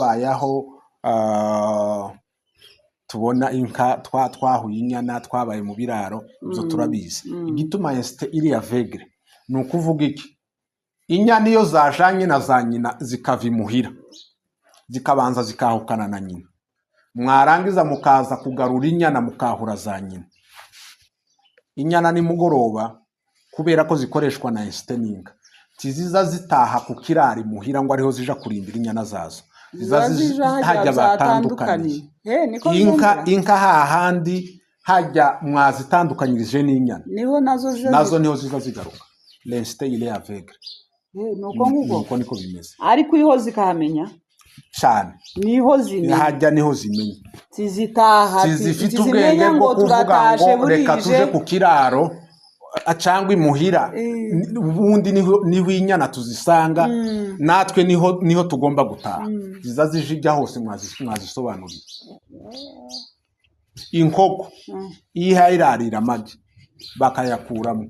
Twabaye aho, tubona inka, twahuye inyana, twabaye mu biraro, ibyo turabizi. Igituma instinct iri aveugle ni ukuvuga iki? Inyana iyo zajanye na za nyina, zikava imuhira, zikabanza zikahukana na nyina, mwarangiza mukaza kugarura inyana, mukahura za nyina, inyana nimugoroba, kubera ko zikoreshwa na instinct n'inka, ntiziza zitaha ku kiraro imuhira ngo ariho zija kurindira inyana zazo. Ziza Ziba zija hajya hajya batandukaniye. zatandukaniye. Niko Inka, zumvira. inka hahandi hajya mwazitandukanyirije n'inyana, Niho nazo ziza. Nazo niho ziza zigaruka. L'instinct, il est aveugle. Nuko nguko. Nuko niko bimeze. Ariko iho zikahamenya. Cyane. Niho zimenya. Hajya niho zimenya. Zizitaha. Zifite Ntizimenya ubwenge ngo bwo kuvuga turatashe ngo reka tuje burije. ku kiraro cyangwa imuhira. Ubundi niho inyana tuzisanga, natwe niho tugomba gutaha. Ziza zijya hose mwazisobanuriye. Inkoko iyo ihaye irarira amagi bakayakuramo.